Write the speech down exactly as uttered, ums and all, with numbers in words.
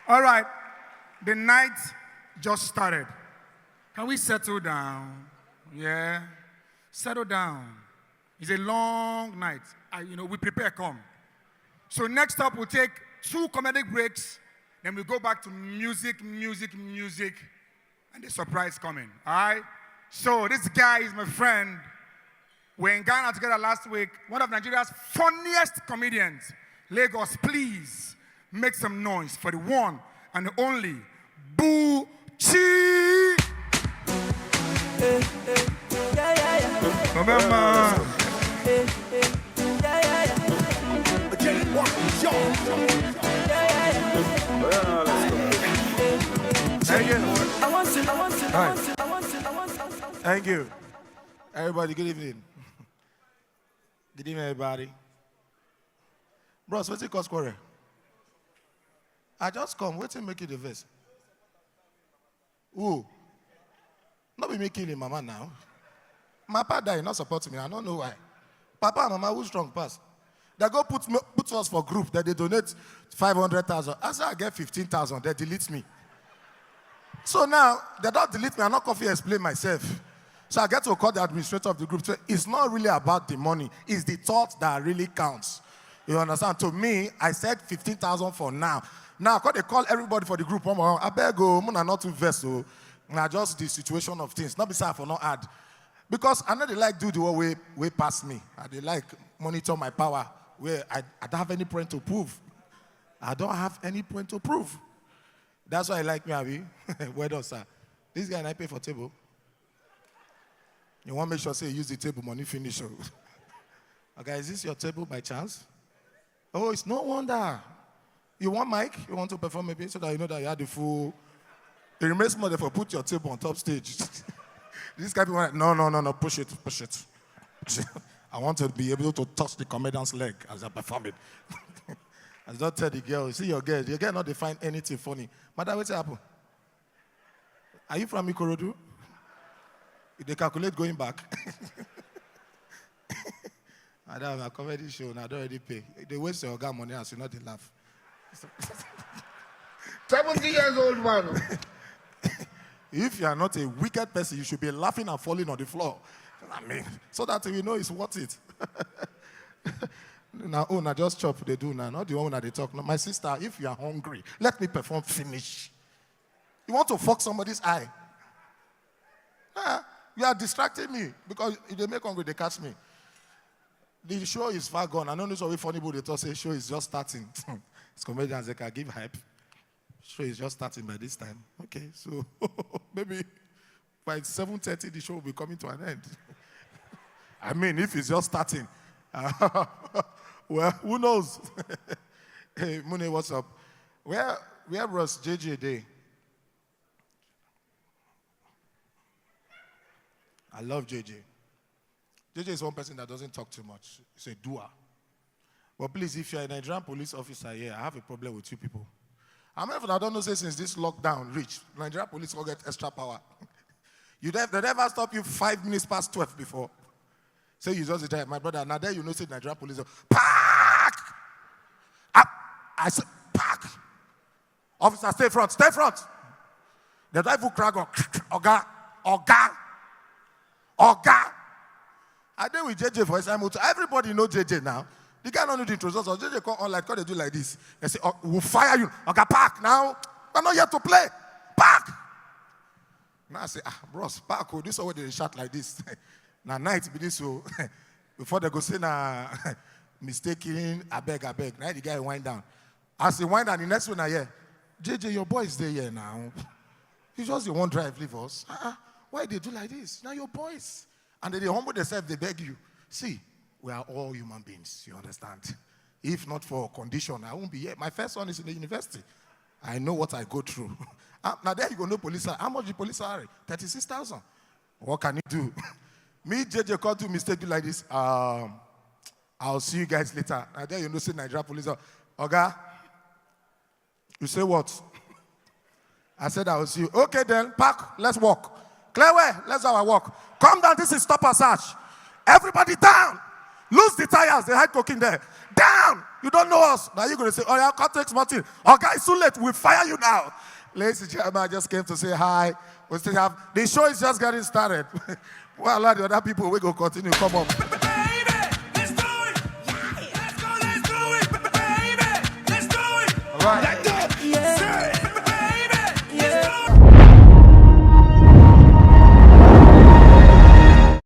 All right, the night just started. Can we settle down? Yeah, settle down. It's a long night. I, you know, we prepare come. So next up, we'll take two comedic breaks. Then we go back to music, music, music, and the surprise coming. All right. So this guy is my friend. We're in Ghana together last week. One of Nigeria's funniest comedians, Lagos. Please make some noise for the one and the only Buchi. Remember. Thank you. Thank you. Everybody, good evening. Good evening, everybody. Bros, wetin cause quarrel? I just come, wetin make you dey vex? Who? No be me kill him mama now. My papa die, not support me. I don't know why. Papa and mama, who strong pass? They go put me, put us for group that they donate five hundred thousand. As I get fifteen thousand, they delete me. So now, they don't delete me. I not coffee explain myself. So I get to call the administrator of the group. So it's not really about the money. It's the thought that really counts. You understand? To me, I said fifteen thousand for now. Now, I call, they call everybody for the group. One by one. I beg, oh, Mona, not too vex, oh. Now, just the situation of things. Not beside for no ad. Because I know they like do the one way, way past me. I they like monitor my power where I, I don't have any point to prove. I don't have any point to prove. That's why I like me, Abi. Well done, sir. This guy and I pay for table. You want make sure say you use the table money finish. Oh. Okay, is this your table by chance? Oh, it's no wonder. You want mic? You want to perform a bit so that you know that you had the full. It remains more therefore put your table on top stage. This guy be like, no, no, no, no, push it, push it. Push it. I want to be able to touch the comedian's leg as I perform it. I just tell the girl, you see your girl, your girl not define anything funny. Madam, what's happen? Are you from Ikorodu? They calculate going back. Madam, a comedy show, I don't already pay. They waste your oga money as you know they laugh. Seventy years old man. If you are not a wicked person, you should be laughing and falling on the floor. I mean, so that we know it's worth it. Now, oh, now just chop they do now. Not the one that they talk. No, my sister, if you are hungry, let me perform finish. You want to fuck somebody's eye? Ah, you are distracting me because if they make hungry, they catch me. The show is far gone. I know this always funny, but they talk say show is just starting. It's comedians they can give hype. Show is just starting by this time. Okay, so maybe by seven thirty the show will be coming to an end. I mean, if it's just starting, well, who knows? Hey, Mune, what's up? Where where was J J day? I love J J. J J is one person that doesn't talk too much. He's a doer. But please, if you're a Nigerian police officer here, I have a problem with you people. I mean, if I don't know, say since this lockdown reach, Nigerian police will get extra power. You nev- they never stop you five minutes past twelve before. Say you just drive, my brother. Now there you know, say Nigerian police park. Up, I say park. Officer, stay front, stay front. They don't even crack on. Oga, oga, oga. I dey with J J for inside motor. Everybody know J J now. The guy don't need to introduce us. J J come on like, come they do like this. They say, oh, we'll fire you. Oga, park now. We're not here to play. Park. Now I say, ah, bros, park. Oh, this is what they shout like this. Now night be this. So before they go say na mistaking, I beg, I beg. Now the guy wind down. As he wind down, the next one I hear, J J, your boys they here now. You just you won't drive, leave us. Uh-uh. Why they do like this? Now your boys. And they humble themselves, they beg you. See, we are all human beings, you understand? If not for condition, I won't be here. My first one is in the university. I know what I go through. Ah, now there you go, no police. How much the police salary? Thirty-six thousand. What can you do? Me, J J, call to mistake you like this. Um, I'll see you guys later. Now there you know, say Nigeria police. Oga, you say what? I said, I will see you. Okay, then, park. Let's walk. Clear way. Let's have a walk. Come down. This is stop and search. Everybody down. Lose the tires. They hide cocaine there. Down. down. You don't know us. Now you're going to say, "Oh, yeah, can't take small thing." Oh, guys, too late. We fire you now. Ladies and gentlemen, I just came to say hi. We still have, the show is just getting started. Well, a lot of the other people, we go continue. Come on. Baby, let's do it. Let's go, let's do it. Baby, let's do it. All right.